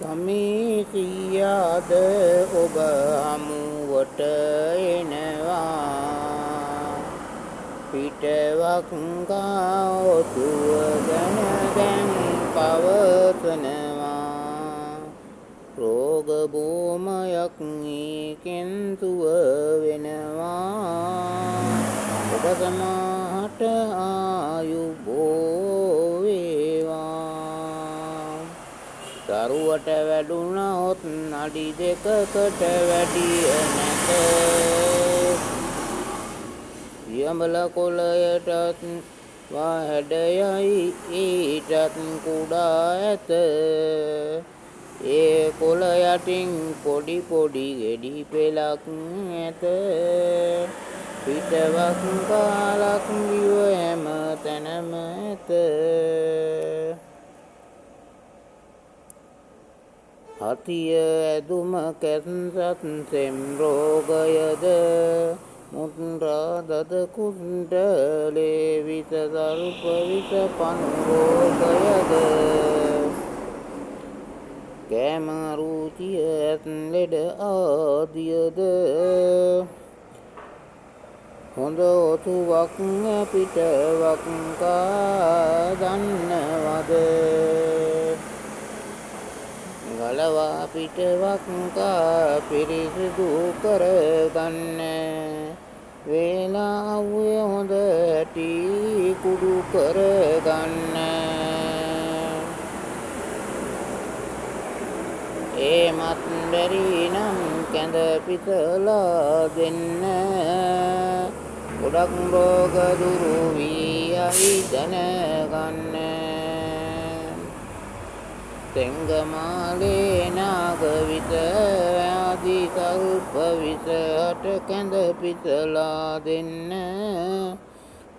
ගමේ සීයාද ඔබ හමුවට එනවා. පිටවක් ඔතුව ගැන දැන් පවසනවා. රෝග බොමයක් ඒකෙන් සුව වෙනවා. ඔබ සමාහට ආයු බෝ වේවා. දරුවට වැඩුණහොත් අඩි 2කට වැඩිය නැත. වියඹල කොළයටත් වා හැඩයයි ඊටත් කුඩා ඇත. ඒ කොළ යටින් පොඩි පොඩි ගෙඩි පෙළක් ඇත. පිටවක් කාලක් දිව හැම තැනම ඇත. හතිය ඇදුම කැස්සත් සෙම් රෝගයද මුත්‍රා දද කුණ්ඩ ලේ විස සර්ප විස පණු රෝගයද කෑම රුචිය ඇත් ලෙඩ ආදියද හොඳ ඔතුවක් පිටවක් කා දන්නවද? ගලවා පිටවක් කා පිරිසිදු කරගන්න. වේලාවුවේ හොඳ හැටි කුඩු කරගන්න. ඒමත් බැරි නම් කැඳ පිසලා දෙන්න. ගොඩක් රෝග දුරු වී යයි දැනගන්න. සෙංගමාලේ නාග විස ආදී සර්ප විස හට කැඳ පිසලා දෙන්න.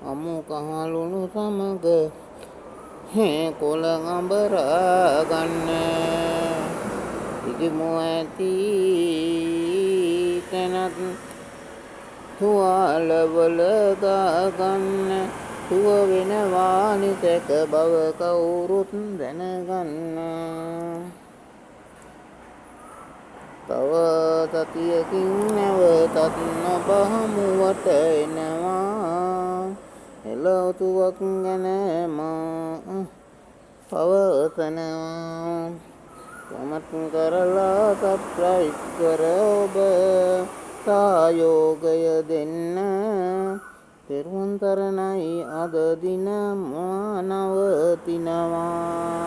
අමු කහලුණු සමග කොළ අඹරා ගන්න. ඉදිමු ඇති තැනත් තුවාලවල ගා ගන්න. සුව වෙනවා නිසැක බව කවුරුත් දැනගන්න. තව සතියකින් නැවතත් ඔබ හමුවට එනවා. එළ ඔතුවක් ගැන මා පවසනවා. කමෙන්ට් කරලා සබ්ස්ක්‍රයිබ් කර ඔබ සහයෝගය දෙන්න. තෙරුවන් සරණයි. අද දින මා නවතිනවා.